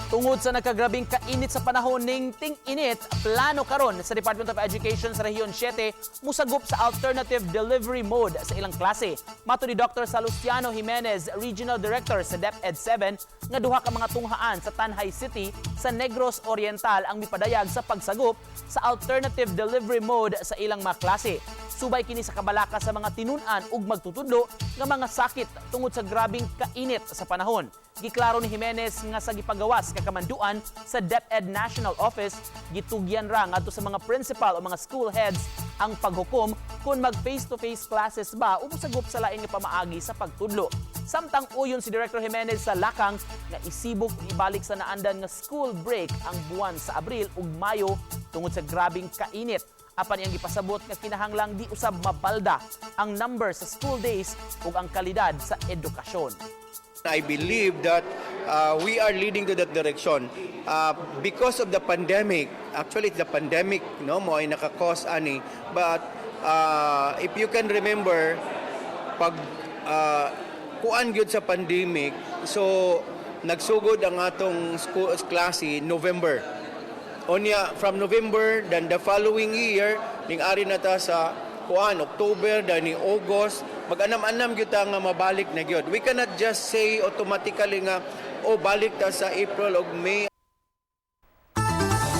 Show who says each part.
Speaker 1: Tungod sa nagkagrabing kainit sa panahon ning ting-init, plano karon sa Department of Education sa Rehiyon 7 musagop sa alternative delivery mode sa ilang klase. Mato ni Dr. Salustiano Jimenez, Regional Director sa DepEd 7, nga duha ka mga tunghaan sa Tanjay City sa Negros Oriental ang mipadayag sa pagsagop sa alternative delivery mode sa ilang mga klase. Subay kini sa kabalaka sa mga tinun-an ug magtutudlo nga mga sakit tungod sa grabing kainit sa panahon. Giklaro ni Jimenez nga sa gipagawas kakamanduan sa DepEd National Office, gitugyan ra ngadto sa mga principal o mga school heads ang paghukom kung mag face-to-face classes ba o mosagop sa lain nga pamaagi sa pagtudlo. Samtang uyon si Director Jimenez sa lakang nga isibok ug ibalik sa naandan nga school break ang buwan sa Abril ug Mayo tungod sa grabing kainit. Apan iyang gipasabot nga kinahanglang di usab mabalda ang number sa school days ug ang kalidad sa edukasyon.
Speaker 2: I believe that we are leading to that direction. Because of the pandemic, actually it's the pandemic, no, mo ay naka-cause ani. But if you can remember, pag kuan gyud sa pandemic, so nagsugod ang atong school klase November. Onya from November, then the following year ning ari na ta sa kuan October, then ni August, mag-anam-anam gyud ta nga mabalik na gyud. We cannot just say automatically nga, oh, balik ta sa April og May.